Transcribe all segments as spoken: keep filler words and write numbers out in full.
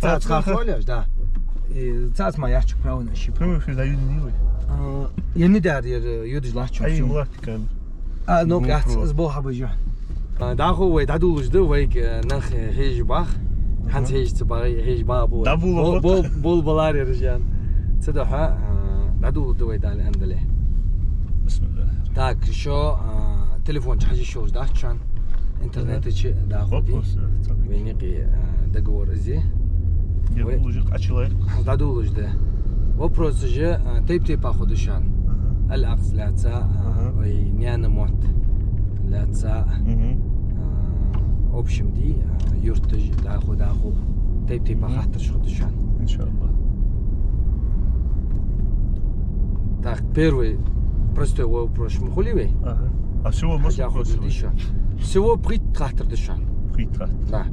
Цаца хьа хьоалеш, да. И цаца ма яц чу правна ши. Прямой эфир да юдни вай. А, я не дар, я, э, юдаш лач чу. Ай, млат камера. А, ну, GoPro. Кац, из бо хьабажу. А, дӀахо вай дӀадуллаш да, вайга, э, нах, э, хьежа бах. ХӀанз хьежа ца бах, хьежа бах бу. Да бу, бу, бу, бу, бу, балар яр жан. Цудухьа, а, дӀадуллаш да вай дӀа аьнна дале. Бисмиллахир-рахманир-рахим. Так, шо, а, телефон чу хьажа шо дац шоана. Интернета чу дӀахо ди. Вопрос, э, цхьа. Вайна юкъе, а, договор из. Вай дӀадуллаш да, кхачалай. ДӀадуллаш да. Вопросаш, а, тайп-тайпара хургда шоана. Аха. Аль-Акъса лаьца, а, аха, вай наьна мотт лаьца. Мгм. А, в общем, ди, а, юрташ, дӀахо, дӀахо. Тайп-тайпара хаттараш хургда шоана. Иншаллах. Так, первый простой вопрос ма хулий вай? Ага. А всего масса хьажа хургда шоана. Всего пхийтта хаттар да шоана. Пхийтта хаттар. Да.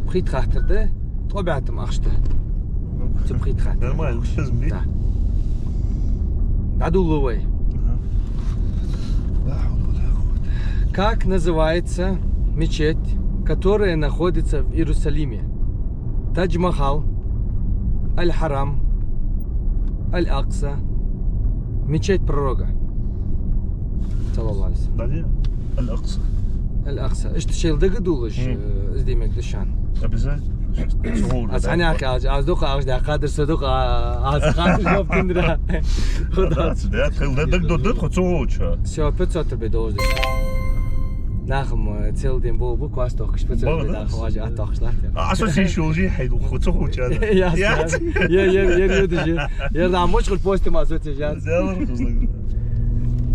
Пхийтта хаттар да. Ткъо бӀаь тӀем ахча да. Ну, цу пхийтта хаттара. Нормально, сейчас, блин. Да. ДӀадуллу вай. Ага. Как называется мечеть, которая находится в Иерусалиме? Тадж-Махал, Аль-Харам, Аль-Акса, мечеть пророка. Саллаллаху алейхи ва саллям. Да не, Аль-Акса. Аль-Акса. Иштта шоайла дагадоалаш, э, из де мегаш да шоана. Обязательно. Аз хьанах калж, аз дукха, аз да кадр са дукха, аз кадр жоп тиндра. Худа. Да, да, да, да, да, да, да, да, да. Всё, пятьсот рублей должен. Нахам, э, цел ден бо бу квас тохкаш, пятьсот рублей нахам важа а тохкаш латте. А, ассоциаци уже хьайду, хуцу хуча. Яс, яс. Я, я, я, я, я, я, да, мочкъур посте ма ассоциаци яс.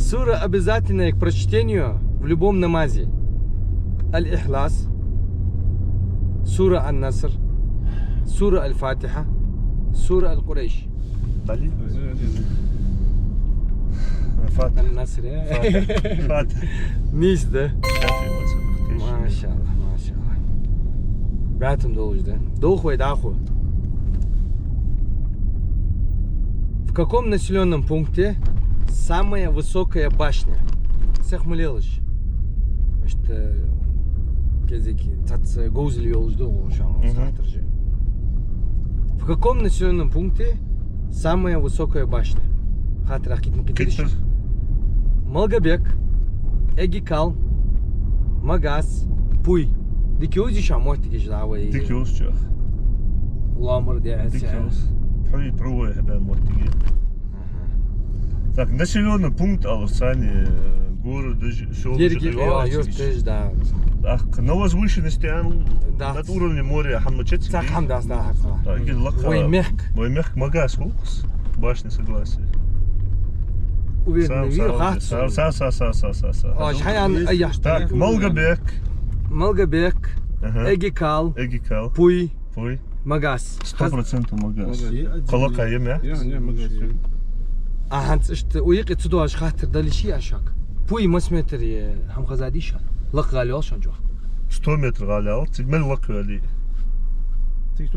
Сура, обязательная к прочтению в любом намазе. Аль-Ихлас, сура Ан-Наср, сура Аль-Фатиха, сура Аль-Курайш. Дали? Фатиха. Аль-Наср, э? Фатиха. Фатиха. Нийса да. Шафии мазхаб. МашаАллахӀ, машаАллахӀ. БӀаь тӀем долаш да. Дулх вай дӀахо. В каком населённом пункте самая высокая башня? Сех ма лелаш. Иштта, кӀезига цхьацца говзал йолаш да, шоана хаттараш. В каком населённом пункте самая высокая башня? Хаттар кхийтта ма кхийтта. Малгобек, Эгикал, Магас, Пуй. Дика йовзий шоана моттигаш дӀа вай? Дика йовз чӀоагӀа. Ламар де хьаца. Дика йовз. Пуй, Пуй вай хьабаьнна моттиг я. Аха. Так, населённый пункт алар цани, э, город, даже, сёл, еррига, даже, я, юрташ, да. Так, на возвышенности, а, да, над уровнем моря, хӀама чец. Так, хӀама дац, да, хӀама. Так, из лакха. Вай мехка. Вай мехка Магас хул-кх из. Башня Согласия. Уверенный вир, хат. Са, са, са. А, шайан, а, я. Так, Малгобек. Малгобек. Ага. Эгикал. Эгикал. Пуй. Пуй. Магас. Сто процентов Магас. Магас. Кхы лакха я ма? Я, не, Магас я. А хӀанз иштта укх юкъе ца доагӀаш хаттар дале ший ашак. Пуй масса метр я, хӀама хезадий шоана? Лакха гӀала йоал шоана чӀоагӀа? Сто метр гӀала йоал, цига мел лакха йоал.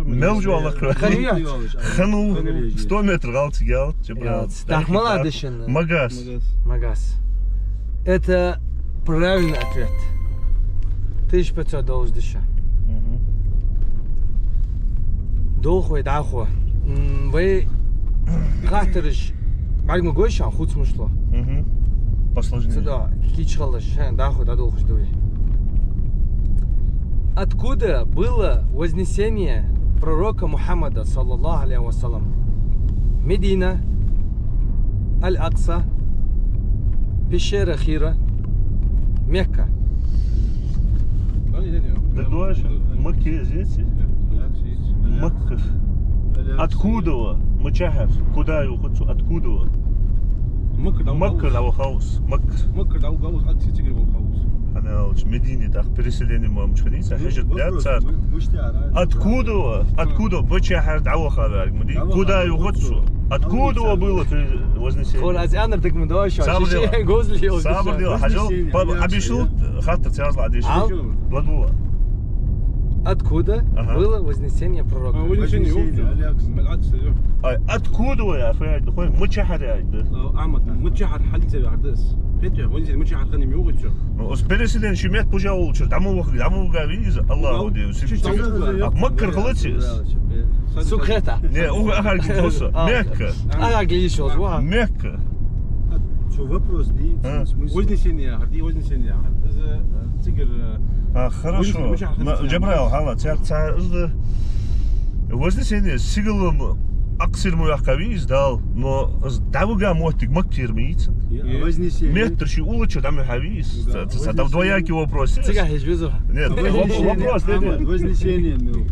Мел жо лакхве. Хануяц. Ханув. Сто метр гӀалциг ял, Джабраил. Яц. Так, малагӀа да шун? Магас. Магас. Это правильный ответ. Тысяча пятьсот долаш да шун. Мгм. Долх вай дӀахо. М, вай хаттараш бӀарга ма гой шоана, хувцамаш лу. Мгм. Посложнее. Цудухьа кийча хилалаш, ше дӀахо дӀадолхаш да вай. Откуда было вознесение пророка Мухаммада, саллаллаху алейхи ва саллям? Медина, Аль-Акса, пещера Хира, Мекка. ДагадоагӀий шоана? Макка из яций? Макка. Откуда ва? Мичахьара? Куда йоах цо? Откуда ва? Макка дӀавахав из. Макка. Макка дӀавахав из, Акса цигара вахав из. Хьаналча Медине тӀаккха переселение ма мича хиннай, хьежат даьд цар. Откуда ва? Откуда ва? Мичахьара дӀавахав аьлча ма дий? Куда йоах цо? Откуда ва было вознесение? Хор аз анар дагма дош. Сабар де. Гозли. Сабар де, хьажал. Абишул хаттар цхьа аз ладиш. ЛадувгӀа. Откуда было вознесение пророка? А, вознесение, вознесение, Аль-Акса. Аль-Акса, да. Ай, откуда ва, я, фу яхар да хой, мичахьара яхар да. Ахьмад, мичахьара хьалийца яхар да из. Хетий, вознесение мичахьара хиннай ма йоах цо. Ну, из переселение ши метта пужа улчура дӀа ма ваха, дӀа ма вига веза, Аллаху де. Чу, чу, чу, чу. А Маккара хилаций из? Сога хетар. Не, ух, ахар гин тоса. А. Мекка. Ахар гин йиш йолаш ва. Мекка. А, цо вопрос дий, а? Смысл? Вознесение яхар дий, вознесение яхар. Из, э, цигара, э, а, хорошо. Вознесение мичахьара хиннай? Джабраил, хьажал, цхьа, цхьа из да. Вознесение сигала ма, Аксера ма ваьккхавий из Дала, но из дӀавига моттиг Маккара ма йий цун. Е, вознесение. Меттара ший улчура дӀа ма вихьавий из. Да. Ца, ца, ца, там двоякий вопрос. Цигахь хьежа веза. Нет, воп-, вопрос, да, да. Вознесение, ну.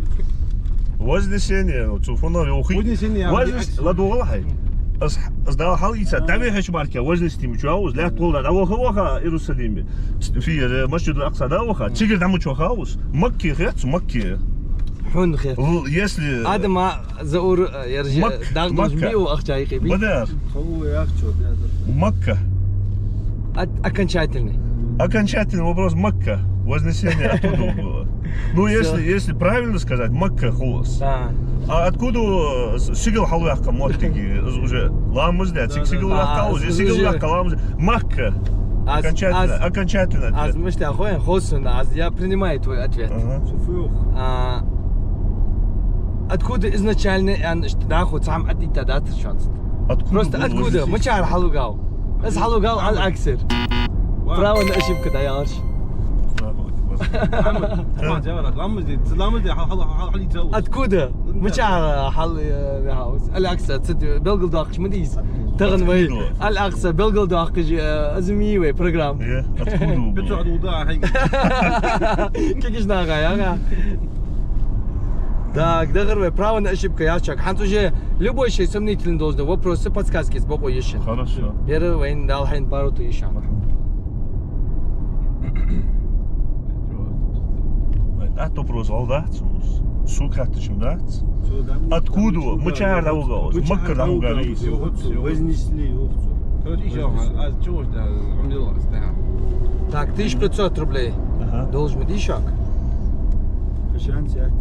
Вознесение, ну, цу фуннагӀа йоахий. Вознесение, вознес-, ладувгӀал хьай. Из, из Дала хьалийца, дӀавихьача мара вознести ма йий из, лаьтта гӀолла дӀаваха, ваха Иерусалиме. Фи, э, Масджидуль-Акса дӀаваха, цигара дӀа ма йий из. Макка хет цо, Макка. Хьона хет. Л-, если Адам а Заур, э, яржа, Мак-, дагадош Макка. Би у ахча айкъи би. Бадар. Хо у яхачо, да, да. Макка. От-, окончательный. Окончательный вопрос Макка. Вознесение оттуда было. Ну, всё. Если, если правильно сказать, Макка хулаш. А. А откуда, э, с-, сигала хьалваьккха моттиг, э, уже ламаз да, да, цигара да, сигала ваьккха, а, уже сигала уже ваьккха ламаз. Макка. Аз, окончательно, аз, окончательно ответ. Аз мишта хой, хозун, аз, я принимаю твой ответ. Ага. А, откуда изначально, ан, ишта дӀахо цхьа хӀама Ӏадийта дацар шоана? Откуда просто было откуда? Вознесение? Мичара хьалвигав? Из хьалвигав Аль-Аксера. Вау. Право на ошибку дӀаялараш. Аллаху акбар. Ламаз де, ламаз де, хьал, хьал, хьал, хьал, хьал. Откуда? Мичара хьал, э, Аль-Акса, цу белгалдоаккхаш ма дий из. Тахан вай Аль-Акса белгалдоаккхаш, э, из ма йий вай программа. Е, откуда было? Кегиш нагӀа, яга. Так, дахар вай право на ошибку яхачох. ХӀанз уже любой ший сомнительный должен вопросы, подсказки из бокъо йиш я. Хорошо. Первый вайна Дала хьайна пару ту йиш я. Вай, а то просто валдац. Сога хаттачун дац. Откуда? Мичара дӀавига? Маккара дӀавига? Вознесли, йоах цо. Короче, ещё, а, чего ж, да, умнил вас, да. Так, тысяча пятьсот рублей. Ага. Должен быть ещё. Кхы шанс яц?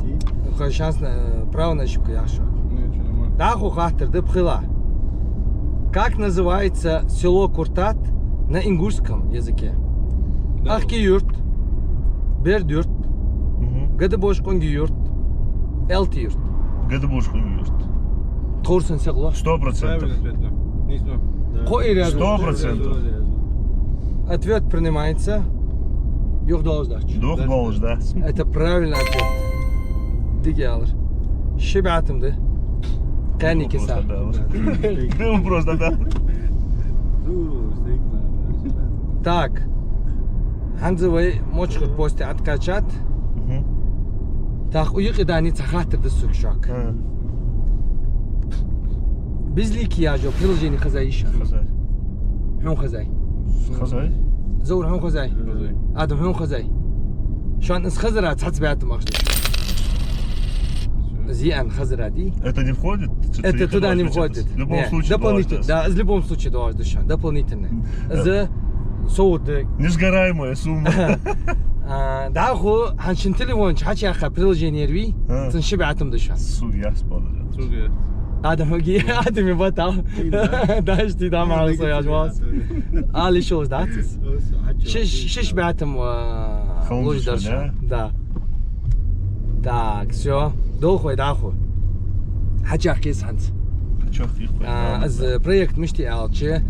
Кхы шанс на, право на ошибку яц шоана. Ну, чё, нормально. ДӀахо хаттар да пхиъ. Как называется село Куртат на ингушском языке? Да. Ахки-Юрт, Берд-Юрт, мгм, Гадабошкъунги-Юрт, Элти-Юрт. Гадабошкъунги-Юрт. Тховсара сехло. Сто процентов. Правильный ответ, да. Не знаю. Да. Кхо ира. Сто процентов. Ответ принимается. Юха долаш дац. Юха долаш дац. Это правильный ответ. Дика аьлар. Ши бӀаь тум да. Кхаьнники са. Дым просто, да. Так. ХӀанз вай Мочкъий-Юртара посте откачат. Мгм. Так, у юкъе дани цхьа хаттар да сога шоана. Ха. Безликий яхаш йола приложени хезай шоана? Хезай. Хьона хезай? Хезай. Заур, хьона хезай? Хезай. Адам, хьона хезай? Шоана из хезара цхьацца бӀаь тум ахча да. Из ян хезара дий? Это не входит? Это туда не входит. В любом случае, дополнительно. Да, из в любом случае доагӀаш да шоана. Дополнительно. Э, из совгӀат да. Несгораемая сумма. А, дӀахо, хьан шун телефон чу хьачуяьккха приложени ер вий? А. Цун ши бӀаь тума да шоана. Сога яц бала. Сога яц. Адам хӀоги, Адаме батал. Даьш ти да мара со яж вас. Али шоз дац. Шиш, шиш бӀаь тума, а, луш дар шоана. Да. Так, всё. Долх вай дӀахо. Хьачуяьккхе хӀанз. Хьачуяьккхе. А, аз проект мишта я аьлча,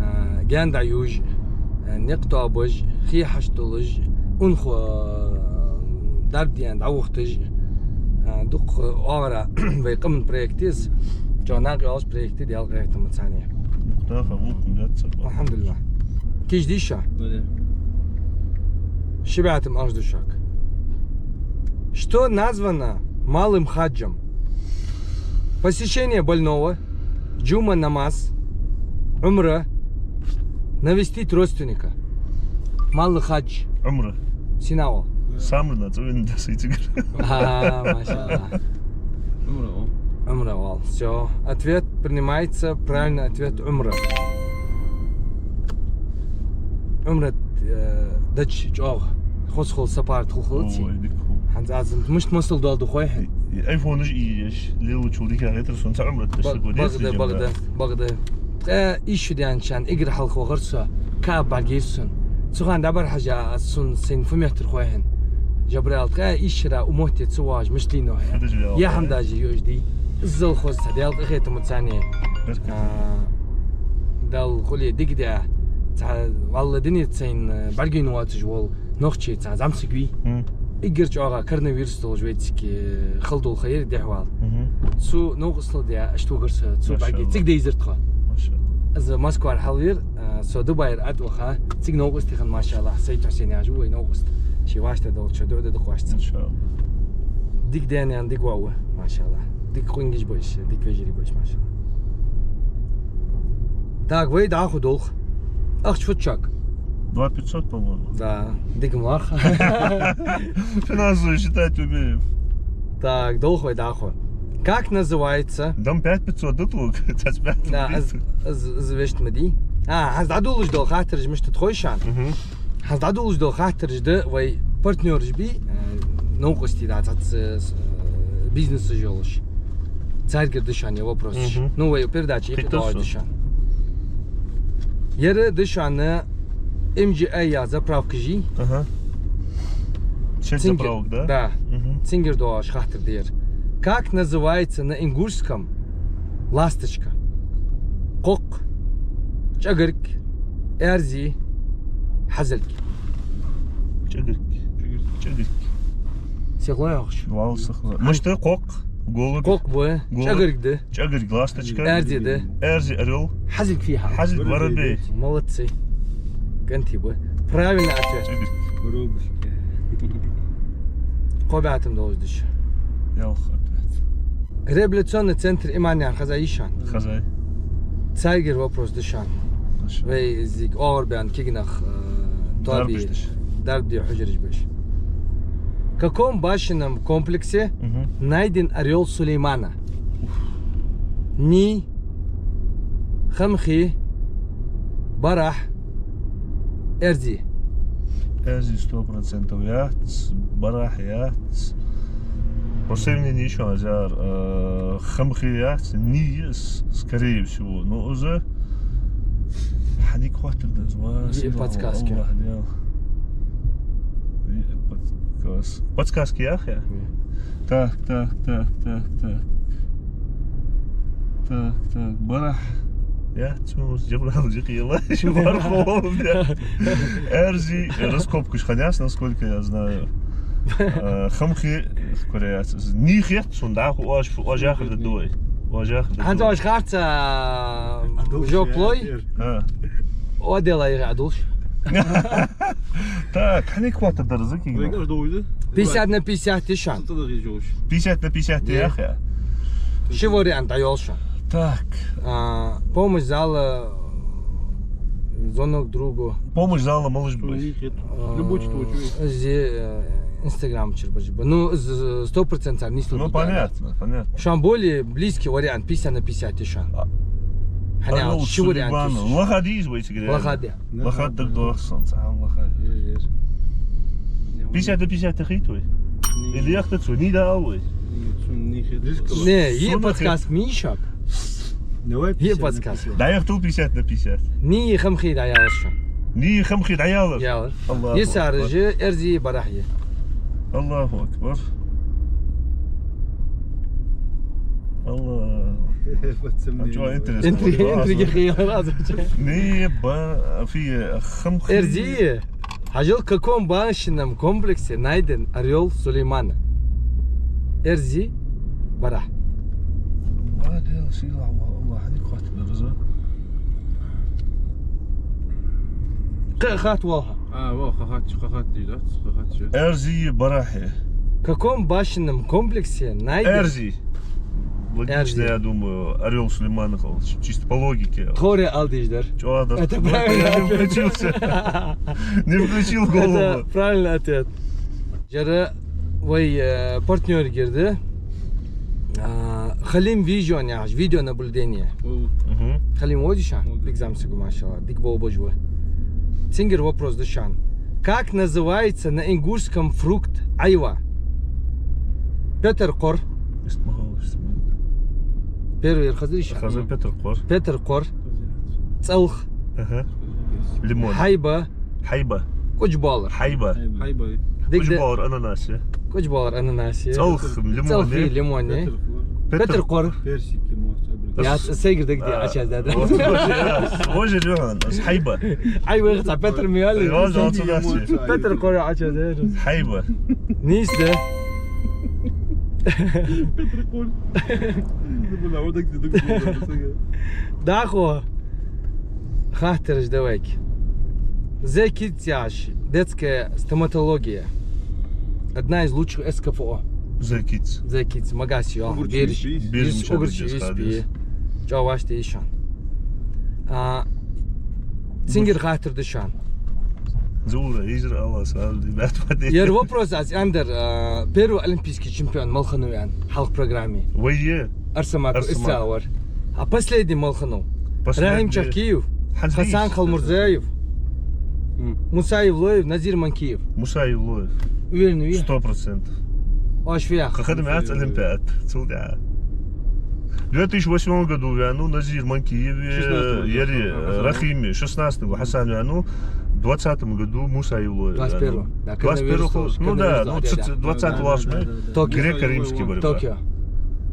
а, гаьна дӀаюж, а, никъ тоабаш, хий хьачудуллаш, унахо, а, дарба даьнна дӀавохийташ, а, дукха оагӀора вай къаман проект я из, чӀоагӀа накъа йолаш проект я, Даьла къахетамца. Мухтафа, вукхун дац. Алхьамдулиллахь. Кийчдий шо? Да, да. Ши бӀаь тума ахча да шуга. Что названо малым хаджем? Посещение больного, джума намаз, умра, навестить родственника. Малый хадж. Умра. Синагу. Самрна цӀавин да сицигар. А, машаллахӀ. Умра, о. Умра вал. Всё. Ответ принимается. Правильный ответ — умра. Умра, э, дача чӀоагӀа. Хоза хул сапар тхулхулци. Ой, дика хул. ХӀанз аз мишта масал дола да хой хьона. Айфонаш ийеш, лелучул дика хетар сона ца умра тӀа. Бага да, бага да, бага да. Ткъаь ийс шу даьннача хана эггара хьалха вахар со, Кааб бӀаргайир сона. Цу хана дӀабӀарахьежа аз, сона сайна фу меттар хой хьона. Джабраил, ткъаь ийс шера укх метте ца воагӀаш мишта лийннав хьо. Яхьам даже йош дий. Иззал хоза цхьа Даьла къахетамца. А, Далла хуле дика даь. Цхьа валла динеца сайна бӀаргавайна воацаш вола нохчий цхьа зӀамсаг вий. Мгм. Эггара чӀоагӀа коронавирус долаш вайцига хала дола ха яр дехьавала. Мгм. Цу новкъостал даь, аш тугар со, цу бӀаргай. Машаллахь. Цига дайзар тхо. Машаллахь. Аз Москвара хьалвир, а, со Дубайра тӀаваха, цига новкъостий хинна, машаллахь, Сайд-Хьусен яхаш ва вай новкъост. Ший вӀаштӀехьдолча дуӀа да дукха вӀаштӀехьа. Иншаллахь. Дика даь-наьна, дика воӀ ва, машаллахь. Дика къонгаш ба уж, дика вежарий ба уж, машаллахь. Так, вай дӀахо долх. Ахча фуд шуга? Два пятьсот, по-моему. Да, дика ма ларх. Финансово считать умеем. Так, долх вай дӀахо. Как называется? Дам пять пятьсот да тхога, цац пять. Да, аз, аз, аз вешта ма дий. А, хӀанз дӀадоладеш дола хаттараш мишта да хой шоана? Мгм. ХӀанз дӀадоладеш дола хаттараш да вай партнёраш бий, э, новкъостий да, цхьацца, э, бизнесаш йолаш. Царгара да шоана ер вопросаш. Мгм. Ну, вай передача юкъе доагӀаш да шоана. Ер да шоана М Г А яха заправкаш йий. Ага. Сеть заправок, да? Да. Мгм. Цунгара доагӀаш хаттар да ер. Как называется на ингушском ласточка? Кхокх, чӀагарг, аьрзи, хьазилг. ЧӀагарг. ЧӀагарг. Сихлой ахуш? Вал сихлой. Мишта кхокх? Голубь. Кхокх ба. Голубь. ЧӀагарг да. ЧӀагарг ласточка. Аьрзи да. Аьрзи орёл. Хьазилг фу я? Хьазилг воробей. Молодцы. КӀантий ба. Правильный ответ. ЧӀагарг. Кхо бӀаь тума долаш да шун. Ялх ответ. Реабилитационный центр «Иман» яхаш хеза йиш яц? Хеза. Царгара вопрос да шоана. Хорошо. Вай из оагӀорабаьнна кегий нах, э, дарба тоабе, дарба де хьожараш ба уж. В каком башенном комплексе, мгм, найден орёл Сулеймана? Уф. Ний, хамхи, барахь, аьрзи. Аьрзи сто процентов яц, барахь яц. По сравнению ещё, Азар, э, хамхи яц, ний, с-, скорее всего. Но уже хьаниг хоттар да из, ва, е, сина подсказки. Аллах дел. Е, подсказ-, подсказки ях я? Е. Так, так, так, так, так. Так, так, барахь. Я, цу Джабраил жикъела. Бархол, бля. Аьрзи, раскопкаш хьанас, насколько я знаю. Э, хамхи, куряц. Ний хет сона, да, оаш, оаш яхар да дуй. Оаш яхар да дуй. ХӀанз оаш харца, а, жоп лой? А. О, делай, я дулш. Так, хьаниг хоттар да из, кегий нах? Пятьдесят на пятьдесят я шоана. Пятьдесят на пятьдесят я, ях я? Ши вариант дӀайоал шоана. Так. А, помощь зала, звонок другу. Помощь зала малаш ба? А, любой чего. Из, э, Instagram чура бараш ба. Ну, из, э, сто процентов цар нийслу. Ну, понятно, понятно. Шоана более близкий вариант, пятьдесят на пятьдесят я шоана. А. Хьанал ши вариант. Лаха дий из вайцига? Лаха да. Лаха да, дохсон, цхьа лаха. Е, е. Пятьдесят на пятьдесят хит вай? Или яхта цо, ни да алвай? Ни, цун ни хит. Не, е подсказка мишак. Давай е пятьдесят на подсказка. Пятьдесят. Да, я хтул пятьдесят на пятьдесят. Ни хам хи да ялаш. Ни хам хи да ялаш. Ялаш. Аллаху акбар. Е саржи, эрзи барахьи. Аллаху акбар. Аллах. Пацаны. А чё, интересно? Интри-, интриги хи раза. Ни ба, фи, хам хи. Эрзи. Хьажал, в каком башенном комплексе найден орёл Сулеймана? Эрзи барахь. Ва дел сила ва Аллах, хьаник хатта берза. Кхы хатта ваха. А, ва, кхы хатта, кхы хатта дий дац, кхы хатта ше. Эрзи барахье. В каком башенном комплексе найден? Эрзи. Логично, я думаю, орёл Сулеймана хол. Чисто по логике. Тхоре алдиш дар. Чё, да? Это правильный ответ. Не включился. Не включил голову. Это правильный ответ. Жара вай, э, партнёр гирда. А, Халим Vision яхаш, видеонаблюдение. Мгм. Халим водиша? Води. Экзамен сигу, машалла. Дик болбажу. Цунгара вопрос да шоана. Как называется на ингушском фрукт айва? Петр Кор. Ист ма ховш, ист ма. Первый хазар иш. Хазар Петр Кор. Петр Кор. ЦӀалх. Ага. Лимон. Хьайба. Хьайба. КӀудж боалар. Хьайба. Хьайба. КӀудж боалар ананас я. КӀудж боалар ананас я. ЦӀалх лимон. ЦӀалх лимон я. Петр Кор. Персики, может, абрикос. Я, ц-, цигара дагадеа, а, чаз да, да. Вот, вот, я. Вожа юхан, ас хьайба. Хьайба, ца Петр мияли. Вожа, ца дачи. Петр Кор, а чаз да. Хьайба. Нийса да. Петр Кор. Забыл, а вот так ты так. Дахо. Хаттараш да вайга. Зе киц яхаш, детская стоматология. Одна из лучших СКФО. Зе киц. Зе киц, Магас йо. Угрчи бераш, юспи. Бераш бераш, мича угрчи бераш юспи. Чаваш те ишан. А, цунгара хаттар да шоана. Зура, изра Аллах, сразу, ребят, подойди. Ер вопрос аз андер, а, первый олимпийский чемпион мала хиннав аьнна, хьалха программе. Вай е. Арсамаков Арсамак. Исраил вар. А последний мала хиннав? Последний. Рахим Чахкиев, Хасан Халмурзаев, М. Муса Евлоев, Назир Манкиев. Муса Евлоев. Уверен вий? Сто процентов. Оаш вий? Кхы хадам яц олимпиад. Цул да. В две тысячи восьмом году ваьннав Назир Манкиев, шестнадцатом году. Яри, э, Рахими, шестнадцатом году Хасан ваьннав, двадцатом году Муса Евлоев ваьннав. Двадцать первом. Да, двадцать первом. Коронавирус тоже. Ну да, коронавирус, ну, да, ц-, да, двадцатая да, да, да, да. Токио. Греко-римский борьба. Токио.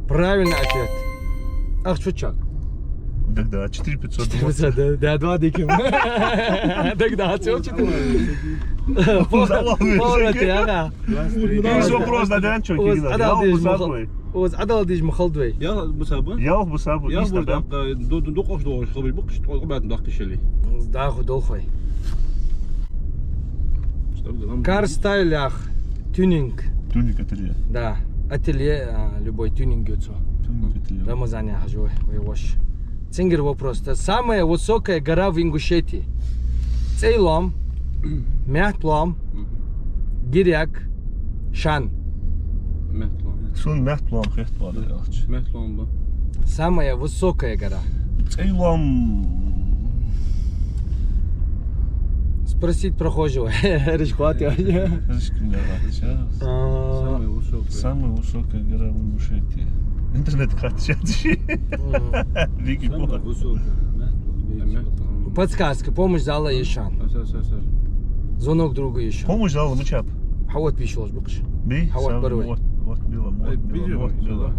Правильный ответ. Ах, чучак. Тогда четыре пятьсот. Четыре пятьсот, да, да, два диким. Тогда отсюда четыре. Повар, повар, ты, ага. Есть вопрос, да, да, чё, Кирилл? Оз Ӏадал деш ма хал-, оз Ӏадал деш ма халдой. Ялх бусаба? Ялх бусаба, ялх иштта бусаба, да. Ду-, ду-, дукхаш догӀаш хабар бакъ, что обратно даккхишали. Даху долхой. Что там? Car Style ях, тюнинг. Тюнинг ателье. Да, ателье, а, любой тюнинг йоцу. Тюнинг ателье. Рамазан яхаш вай, вай вош. Цунгара вопрос да. Самая высокая гора в Ингушетии. ЦӀайлом, Маьхталом, Гиряг, Шан. Маьхталом. Сона Маьхталом хетт, валлахӀи, аьлча. Маьхталом ба. Самая высокая гора. ЦӀайлом. Спросить прохожего. Речь хватит. Речь не хватит, сейчас. А. Самая высокая. Самая высокая гора в Ингушетии. Интернет хватит. М. Вики. Самая высокая. Подсказка, помощь зала ешан. Аса, аса, аса. Звонок другу ешан. Помощь зала мичаб. Хьавод биш волаш бакъаш. Би? Хьавод барвай. Вот, вот билла, вот билла, вот билла.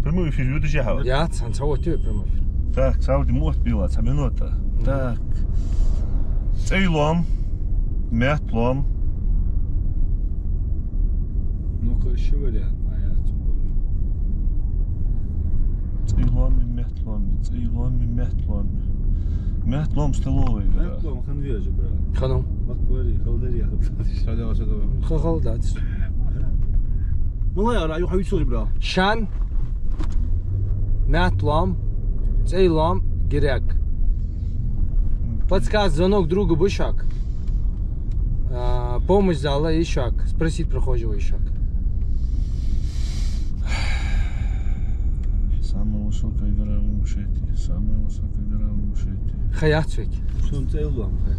Прямой эфир ю дижа хьавод. Я, цан хьавод ю прямой эфир. Так, Сауди, вот билла, цхьа минута. Так. ЦӀайлом, Маьхталом. Ну-ка, ещё вариант, а я цу-, ЦӀайлом, Маьхталом. Ломи, цӀайломи, Маьхталоми. Маьхталом столовая гора. Маьхталом хиннавий, брат? Хиннав. Бакъ вари, халдари, халдари. Садо, садо. Ха, халдац. Малай ара, ю хавицу, брат. Шан, Маьхталом, цӀайлом, Гиряг. Подсказ, звонок другу бушак. А, помощь зала ишак. Спросить прохожего ишак. Самая высокая гора в Ингушетии. Самая высокая гора в Ингушетии. Хаяц век. Сона цӀайлом, хай.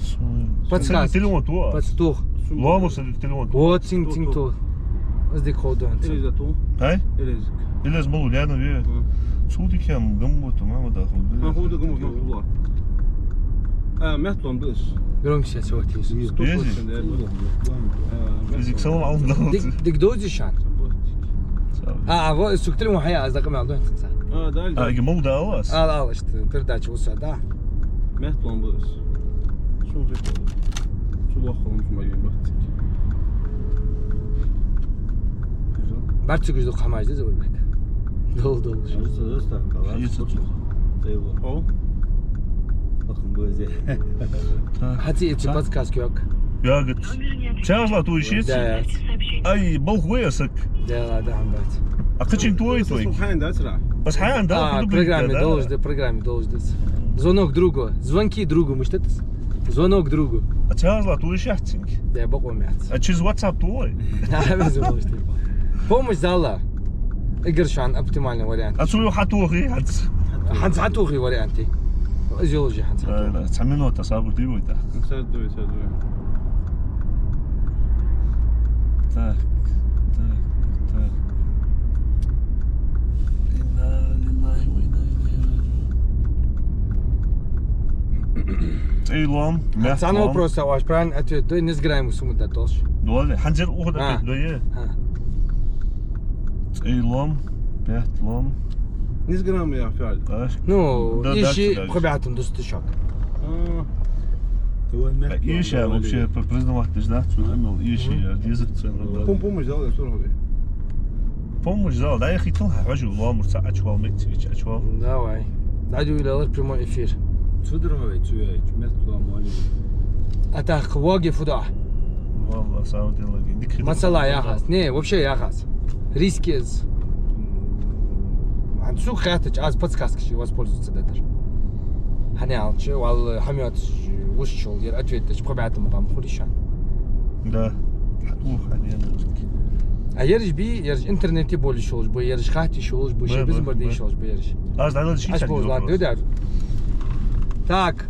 Сона. Подсказ. Телефон ту, а? Подс-, тух. Лоамара са дика телефон. Вот, цунга, цунга ту. Аз дика ховргда хьона. Илеза ту? Хай? Илеза. Илеза ма лу, лена ве. Мгм. Цул дика ма гам бу ту, мама, да ху. Ма ху да гам бу, ма ху. А, Мехтилом да из. Громкость сейчас вот есть. Сто процентов, да. Изик салам алейкум. Дик, дик дозиш шоана? А, а, вот, сога телефон хьаяь, аз дакъа мел дойн тхаца. А, да, да. А, иге мал да алас? Ала, ала, иштта передача уса, да. Мехтилом ба из. Сона хеташ. Цу ваххалам цу маген бац. Барцигаш ду хамаж да, Заурбек. Дол, дол. Аз, аз так, кала. Хо? Пахм базе. Хати эти подсказки йок. Ягод. Чарла ту иши? Да, я. Ай, балх веясак. Да, да, да, бац. А качин твой, твой? Хайн да, цра. Бас хайн да, а, предупредить, программе да, должен, да, программе должен. Звонок другу. Звонки другу, мыштатас. Звонок другу. А чарла ту иши ахцинг? Да, бакъо мяц. А через WhatsApp твой? Да, без возможности. Помощь зала. Игорь шоана оптимальный вариант. А цу хьатохи, хьац. Хьац хьатохи варианты. Изёлжи хьац хьатохи. Да, да, цхьа минута сабур дивой да. Садуй, садуй. Так, так, так. Инна лиллахи ва инна илайхи раджиун. ЦӀей лоам, мехтилом. Хьац хьа вопрос, а ваш правильный ответ дой, низграем сумма да толш. Доли, хьанзар ухо да ответ дой. А. ЦӀей лоам, мехтилом. Низграем я фиал. Ну, да, иши да, да. Хубятун дустушок. А. Иши вообще признавать деш да, цу эмел иши, а, диза цен. Пом-, помощь зала, я сурхаби. Помощь зала, да, я хитал, хьажу, лоамар ца ачвал, мецвич ачвал. Давай. Дадю илалар прямой эфир. Цудравай, цуяй, мехтилом, али. А так, воги фуда. Валла, сау дела, дикри. Масала яхас. Не, вообще яхас. Риски из. Ан сук хатач, аз подсказки ши воспользоваться датар. Хьаня алча, вал хьамёт вушчул, ер ответ дач, пхабятам гам хулиша. Да. Хьатух, хьаня. А ерж би, ерж интернете болиш шолж бу, ерж хати шолж бу, ши бизнес бар деш шолж бу, ерж. Аз дала ши. Аш боз ладу да. Так.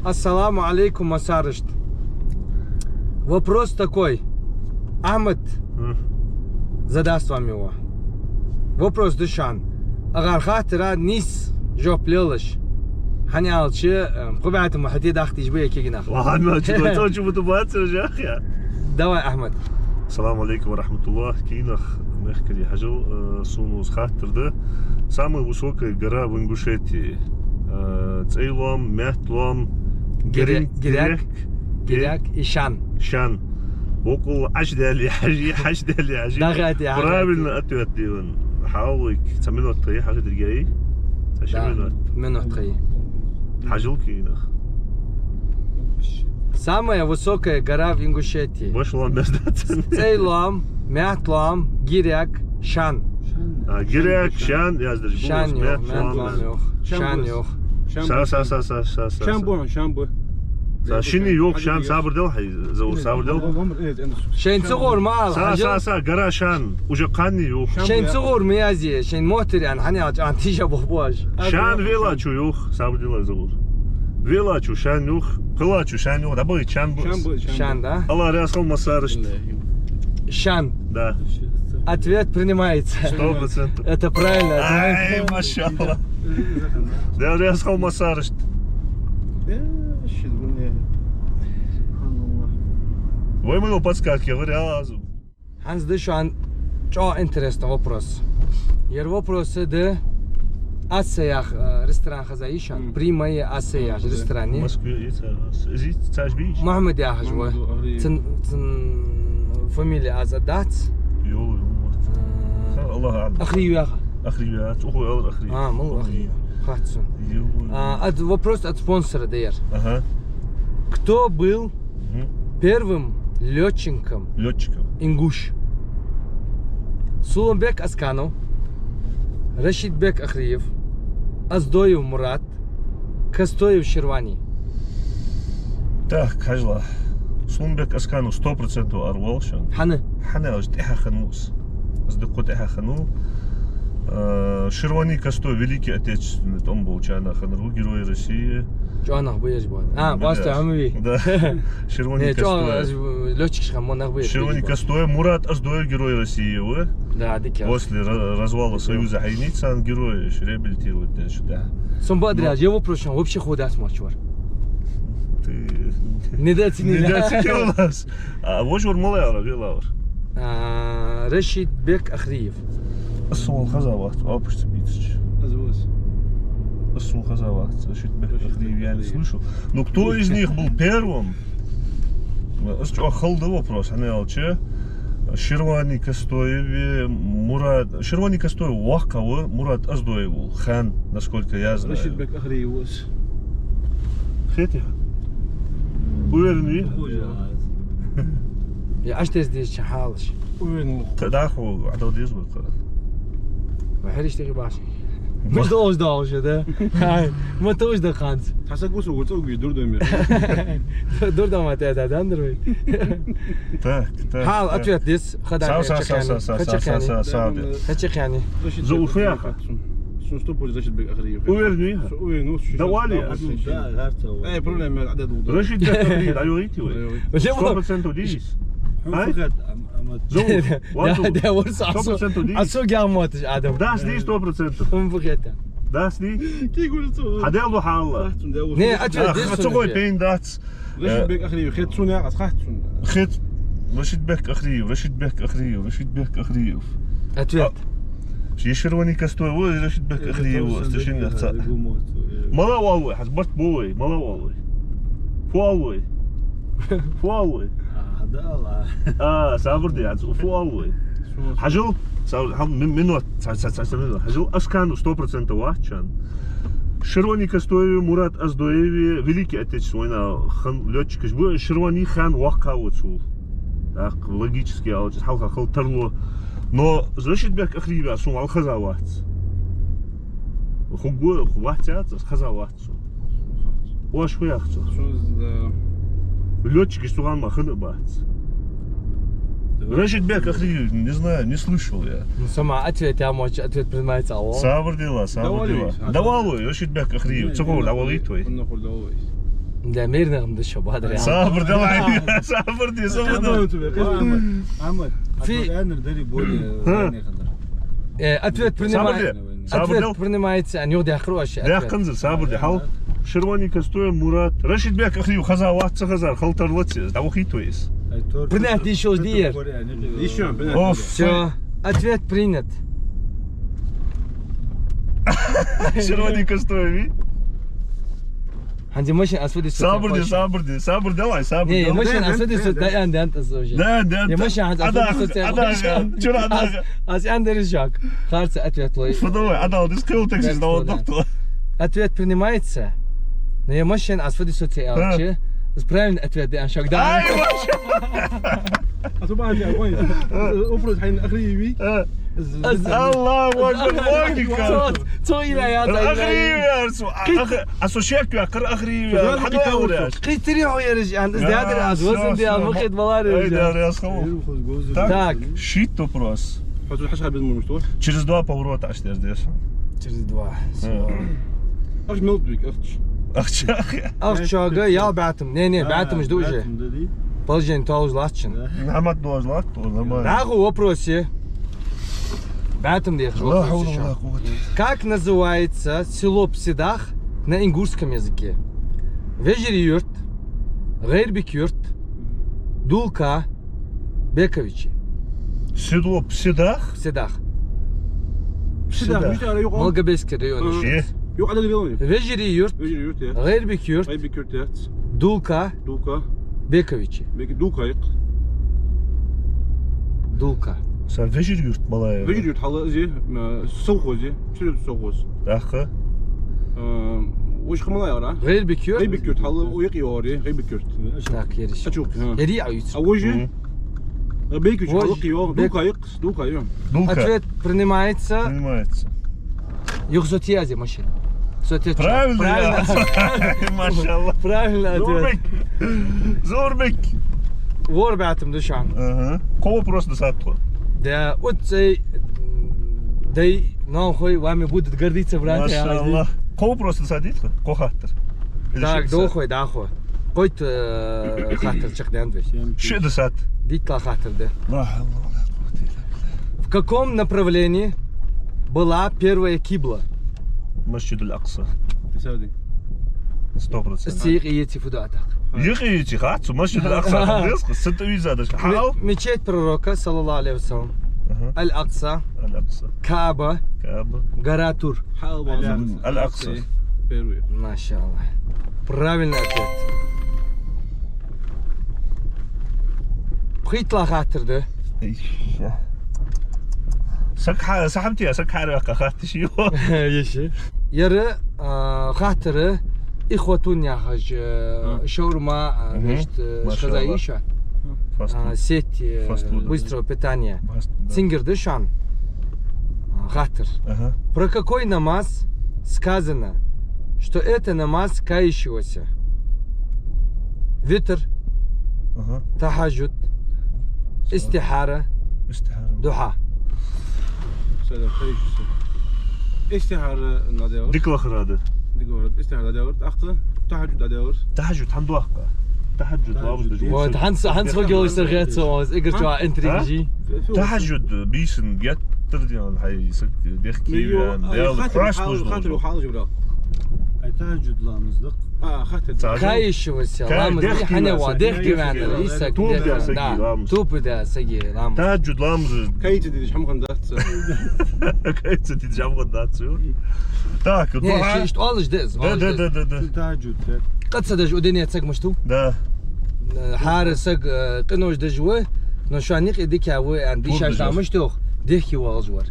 Ассаламу алейкум, масарышт. Вопрос такой. Ахмад, задаст вам его. Вопрос да шоана. Агар хаттара нийса жоп лелаш. Хьаня алча, э, пхабятам хьаде дахтиш бу я кегинах. Ва хьаня, чу дой, то чу буту бацар жах я. Давай, Ахмад. Ассаламу алейкум ва рахматуллах. Кегинах мехкари хьажал, э, сона уз хаттар да. Самая высокая гора в Ингушетии. Э, цӀей лоам, мехтилом, Гиря-, гиряк, гиряк, гиряк и шан. Шан. Бокъул аш дали, хьажи, аш дали, хьажи. Дагати, хьажи. Правильный ответ диван. Хьалуйк, ца минут тхай, хьажи диргай. Ца ши минут. Минут тхай. Хьажал кегинах. Самая высокая гора в Ингушетии. Баш лоам бездац. ЦӀей лоам, мехтилом, гиряк, шан. А, гиряк, шан, яздаш бу, шан йох, мехтилом, мехтилом йох. Шан йох. Са, са, са, са, са, са. Шан бу, шан бу. Са шини йох, шан сабур дел хьай, Заур сабур дел. Шайн цугур ма ал, са, хьажал. Са, са, гора шан, уже кхани йох. Шайн цугур ма язе, шайн моттар ян, хьаня алча, ан тиша бу бош. Шан вела чу йох, сабур дел Заур. Вела чу шан йох, пила чу шан йох, да бой шан бу. Шан бу, шан бу. Шан, да? Аллах раьза хилва масарашта. Шан. Да. Ответ принимается. Сто процентов. Это правильно ответ. Ай, машаллах. Да, раьза хилва масарашта. Э, ши дуне. Субханаллах. Вай мало подсказки, я говорю, азу. ХӀанз да шоана чӀоагӀа интересный вопрос. Ер вопрос да Асса яха, э, ресторан хеза йиш ян? Мгм. Прямая Асса яха ресторан. Москве яц, из яц, цаш бий? Мухьаммад яхаш ва. Мухьаммад Ахриев. Цун, цун фамилия аз а дац. Йо, йо, йо. Э, Аллах аълам. Ахриев яха. Ахриев яц, уху ял Ахриев. А, мал Ахриев. Хатсун. Йо. А, ад вопрос от спонсора да ер. Ага. Кто был Мгм. первым лётчиком? Лётчиком. Ингуш. Сулумбек Асканов, Рашидбек Ахриев, Аздоев Мурат, Костоев Ширвани. Так, хьажал. Сулумбек Асканов сто процентов арвал шоана. Хьана? Хьана аьлча тӀехьа хиннав из. Из дукха тӀехьа хиннав. Э, Ширвани Костой, Великий Отечественный, тӀом болчарна хиннар ва Герой России. ЧӀоагӀа нах ба ераш боху. А, Костой Амави. Да. Ширвани Костой. Лётчикаш хинна ма нах ба ераш. Ширвани Костой, Мурат Оздоев, Герой России ва. Да, дика. После ра-, развала Союза хьайнай царна герой, реабилитировать деш, да. Сона бадряж, я вопрос, вообще хӀама дац марчвар. Ты недооценил. Недооценил нас. А вож вар малав, вилавр? А, Рашидбек Ахриев. Аз сона хеза вац, вообще бицич. Аз вац. Аз сона хеза вац, Рашидбек Ахриев я не слышал. Ну, кто из них был первым? Аз чӀоагӀа хала да вопрос, хӀана аьлча, Ширвани Костоев, Мурат, Ширвани Костоев воккха ва, Мурат Оздоев вол, хӀана, насколько я знаю. Рашидбек Ахриев ва из. Хетий? Уверен вий? Похоже. Я аш тез дезача хьалаш. Уверен. Та даху, Ӏадал деза вай кхара. Ва хьериш тӀехи баш. Муш долаш долаш, да? Хай, ма тож да ханц. Таса гусу гуцу гуй дурдамир. Дурдама тӀа да дандар вай. Так, так. Хьал, ответ дис. Хада. Сав, сав, сав, сав, сав, сав, сав, сав. Хача хани. Зуфа яха. Сто пудж Рашидбек Ахриев. Уверен вий? Уверен, ну, да, вали. Да, гарта. Эй, проблема, Ӏадал да. Рашидбек Ахриев, да, юрити вай. Сто процентов дис. Ай? Зуфа. Да, да, вот сто процентов дис. А сто гаммот адам. Да, сни сто процентов. Он бухета. Да, сни. Ки гур цо. Хьадел ду хьалла. Не, ответ дис. Хацугой пейн дац. Рашидбек Ахриев, хет сона яхаш, хат сона. Хет Рашидбек Ахриев, Рашидбек Ахриев, Рашидбек Ахриев. Ответ. А, Ширвани Костой ва, Рашидбек Ахриев ва, сто шин яхца. Мала валвай, хьаз барт бовай, мала валвай. Фу алвай. Фу алвай. А, да, ла. А, сабр де, хьаз фу алвай. Хьажал, сабр, хьал, мин-, минут, ца, ца, ца, ца, минут. Хьажал, Аскану сто процентов вац шоана. Ширвани Костоеви, Мурат Оздоеви, Великий Отечественный война хан лётчикаш ба, Ширвани хана воккха ва цул. Так, логически алча, хьалха хал тарло. Но Рашидбек Ахриев сона вал хеза вац. Хугу, ху вац яц, хеза вац. Оаш ху яхцо? Лётчикаш цуган ма хана бац. Рашидбек Ахриев, не знаю, не слышал я. Ну, сама ответ, я, может, ответ принимается, алло. Сабр дела, сабр дела. Давай, Рашидбек Ахриев, цугу давай твой. Да, мирных да шо бадря. Сабр, давай, сабр де, сабр де. Ахмад, Ахмад, Анар дари более. Э, ответ принимается. Сабр де. Ответ принимается, а не ух дяхар вообще. Дяхар ханзар, сабр де, хьал. Ширвани Костой, Мурат. Рашидбек Ахриев хеза вац, ца хезар, хал тарлац, да ухит вайс. Принять ещё жди. Ещё, принять. Всё, ответ принят. Ширвани Костой, ви? ХӀанз машин асфальт. Сабр де, сабр де, сабр де, давай, сабр де. Не, машин асфальт, да, ан, да, ан, тоже. Да, да, да. Машин асфальт, да, ан, чура, да. Аз, аз ан дережак. Харца ответ лой. Что давай, а дал, дис кыл таксист, да, вот доктор. Ответ принимается. Но я машин асфальт, социалче. Правильный ответ, да, ан шаг, да. Ай, вообще. А то бан, я понял. Вопрос, хай, Ахриев. Аллаху акбар, логика. Цо ила я, Ахриев, цо. А со шек я, кар Ахриев. Хьада ураш. Кхы три хьо ераш, ан, из дядр аз, возан де, ал мухит балар ераш. Ай, дядр аз хаву. Так. Шит вопрос. Хьо цу хьаша без муж, что? Через два поворота аш дер здесь. Через два. Всё. Аш мел дуй, ахч. Ахч. Ахч чага, я баьтам. Не, не, баьтам жду уже. Положение тоже латчин. Нахмат тоже лат, то нормально. Да, вопрос е. Баьтамда яхаш вопрос ещё. Как называется село Псидах на ингушском языке? Вежарий-Юрт, ГӀайрбик-Юрт, Дулка, Бековичи. Село Псидах? Псидах. Псидах, Псидах. Малгобекский район. Юкъа дали велони? Вежарий-Юрт. Вежарий-Юрт, я. ГӀайрбик-Юрт. ГӀайрбик-Юрт, я. Дулка. Дулка. Бековичи. Бек-, Дулка, юкъ. Дулка. Са Вежарий-Юрт малая. Вежарий-Юрт хьала зи, э, совхоз зи. Чури совхоз. Даха. Э, уж хамалая, а? ГӀайрбик-Юрт. ГӀайрбик-Юрт хьала, у якъ йори, ГӀайрбик-Юрт. Так, ериш. А чук, а. Ери а юц. А уже? Бекович хьала, Дулка, юкъ. Дулка, я. Дулка. Ответ принимается. Принимается. Юх сотиязи машин. Сотия. Правильно. Правильно. Машалла. Правильно ответ. Зурбек. Зурбек. Вор баьтам душан. Ага. Кого просто сатхо? Да, вот цей, дай Нохой, вами будут гордиться, братья. Машаллах. Кхо просто садитха, кхо хаттар. Или шиъ да сад? Так, дохой, дахой. Кхойтта, э, хаттар чакхдаьннад вай. Шиъ да сад. Дийтта хаттар да. Ла хьавла ва ла къуввата илла билла. В каком направлении была первая кибла? Масджид аль-Акса. Саудий. Сто процентов. Сиикъи йици фу да атакх. Юкъе йици хац, масджид аль-Акса. Ага. Хьал деза, сата виза даш. Хьал? Ме-, мечеть пророка, саллаллаху алейхи ва саллам. Ага. Аль-Акса. Аль-Акса. Кааба. Кааба. Гора Тур. Хьал Аль-Акса. Аль-Акса. Первый. Машаллах. Правильный ответ. ПхийтлагӀа хаттар да. Ай, ша. Саг хьа-, сахьамтия, саг хьарваккха хатта ши йо. Еши. Яра, а, хаттара Ихватун яхаш, а, шаурма, а, мгм, вешта, а, машаллах, сказа иша. Фастфуд. А, сеть, э, фастфуд, быстрого питания. Фаст-, да. Цунгара да шоана, а, хаттар. Ага. Про какой намаз сказано, что это намаз кающегося? Витр, ага, тахаджуд, истихара, истихара, духа. Сада кающегося. Истихара надо делать. Дика лахара да. Дика лахара. Истихара надо делать. Ахта тахаджуд надо делать. Тахаджуд хӀана дохка? Тахаджуд ламаз да. Вот, хӀанз, хӀанз хӀанз хӀанз хӀанз хӀанз хӀанз хӀанз интриги. А? Тахаджуд бийсан геттара ден хьай саг дехке ваьнна, Даьла хьоасталуш долаш. Хаттар хьалаш, брал. Ай тахаджуд ламаз да. А, хаттар. Кающегося ламаз, дехке ваьнна, хьанева, дехке ваьнна, дехке ваьнна, дехке ваьнна. Туб даь саги ламаз. Туб даь саги ламаз. Тахаджуд ламаз. Кайца дидиш хӀама хиннадац. Кайца дидиш хӀама хиннадац. Так, не, духа. Ши-, иштта оалаш да из, да, оалаш да, да, из. Да, да, да. Тахаджуд, да. Къаца даже у дунен саг мишта ва? Да. Э, хӀара саг, э, къинош деш ва, но шоана юкъе дика ва, аьнна, дийшаш да мишта йоах, дехке воалаш вар.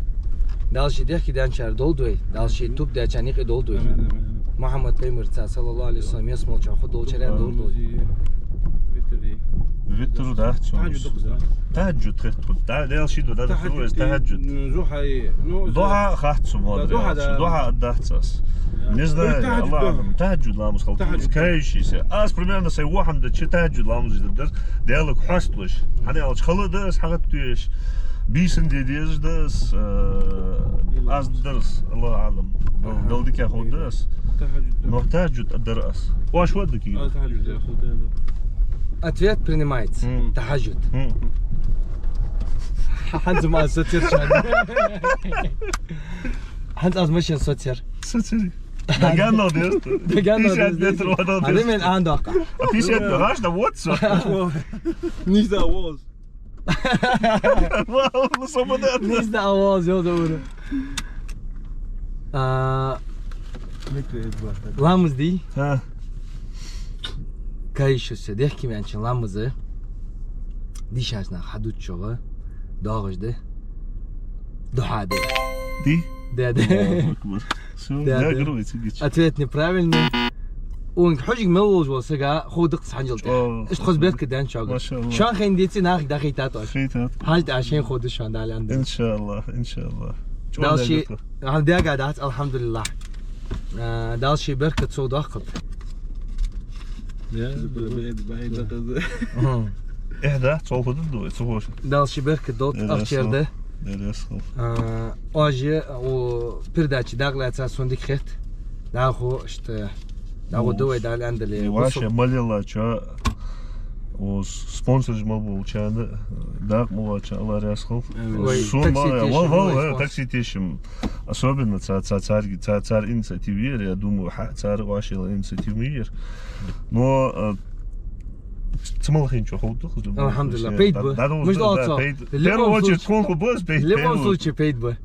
Дала ший дехке даьнначар долда вай, Дала ший туб даьчарна юкъе долда вай. Амин, амин. Мухьаммад пайхамарца, саллаллаху алейхи ва саллам, ялсмалча хьо долчар долда вай. Витр дац. Тахаджуд да. Тахаджуд хет хӀу. Да, Дала ший ду, да, да, тахаджуд. Зухьа, ну, духа хац мо, да, духа, да. Духа дац аз. Не знаю, Аллах. Тахаджуд ламаз хал. Тахаджуд. Кающийся. Аз примерно сай вахам да чи тахаджуд ламаз да дар. Даьлага хьоасталуш. ХӀана аьлча хала да аз хьагӀаттуеш. Бийсан де дезаш да аз, э, аз дарс, Аллаху аълам. Дал-, дал дика хӀу да аз. Тахаджуд да. Но тахаджуд дар аз. Оаш вадда киги? А, тахаджуд да. Ответ принимается. М. Тахаджуд. М. ХӀанз ма соцер шоана. ХӀанз аз машин соцер. Соцер. Даган надо, да? Даган надо, пятьдесят метров надо. А ты мен андоха. А пятьдесят, да, гаш, да, вот всё. Не сдавалось. Вау, ну, самодат. Не сдавалось, я говорю. А, ламаз дий? А. Кающийся, дехке ваьнначун ламаз. Дийшача наха хьадувцачох доагӀаш да. Духа да. Ди? Да, да. Аллаху акбар. Всё, да, да, да. Ответ неправильный. Укх хьожаргдола мел волаш вола саг ховргда-кх хьанжал тӀа. О. Иштта хоза беркат даьннача чӀоагӀа. Машаллах. Шоана хайна деций, нахага дӀахайтад оаш. Хайтад. ХӀанз а шоана ховргда шоана, Дала аьннадале. Иншаллах, иншаллах. Дала ший, хӀанз даьга дац, алхьамдулиллахӀ. А, Дала ший беркат совдоаккхалда. Я, бе-, бе-, бе-, бе-, бе-, бе-. Мгм. Э, да, цол худур ду, цу хош. Дала ший беркат долда, э, ахча да. Э, да, сол. А, оаш, о, передача дакъа лаьца сона дика хет. ДӀахо, иштта, дӀахо да вай, Дала аьннадале. Э, ваще малелла ча, о, с-, спонсораш мел болчарна, дакъа мел лоацачарна Аллах раьза хилва. Амин. Вай сона такси ма-, тешам, вал, вал, вай э, спонсор. Такси тешам. Особенно ца-, ца-, царги-, ца-, цар инициатива яр, я думаю, хьа-, цар вашала инициатива яр. Но, э, ца мел хинначоа ховргда-кх из. Алхьамдулиллах, пайда ба. Да, да, муш да, да, доаллац. Пайда. В любом случае. В первую очередь, тхона хургба из пайда. В любом случае, пайда ба.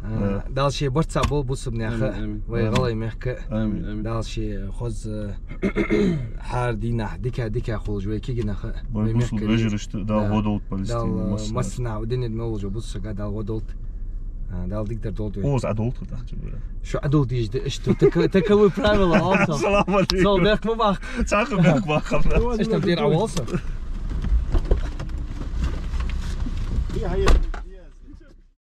А, да. Дала ший барт цхьа болба бусалба наьха, амин, амин, вай гӀалгӀай мехка. Амин, амин. Дала ший хоза хӀара дийнахьа дика, дика хулаш вай кагий нах, вай мехка. Вай бусалба вежарашта Дала, да, гӀо долда, Палестина, Дала массанахьа. Массанахьа, дунен тӀа мел волча бусалба сага Дала гӀо долда. А, Дала дикадар долда вай. Укхаза Ӏодолда тхо тӀаккха. Шо Ӏодолда дезаш да, иштта. Така-, таковы правила, оалаш. Салам алейкум. Цо бехк ма баккха. Цхьаккха бехк баккха. Иштта тӀера Ӏовоал со.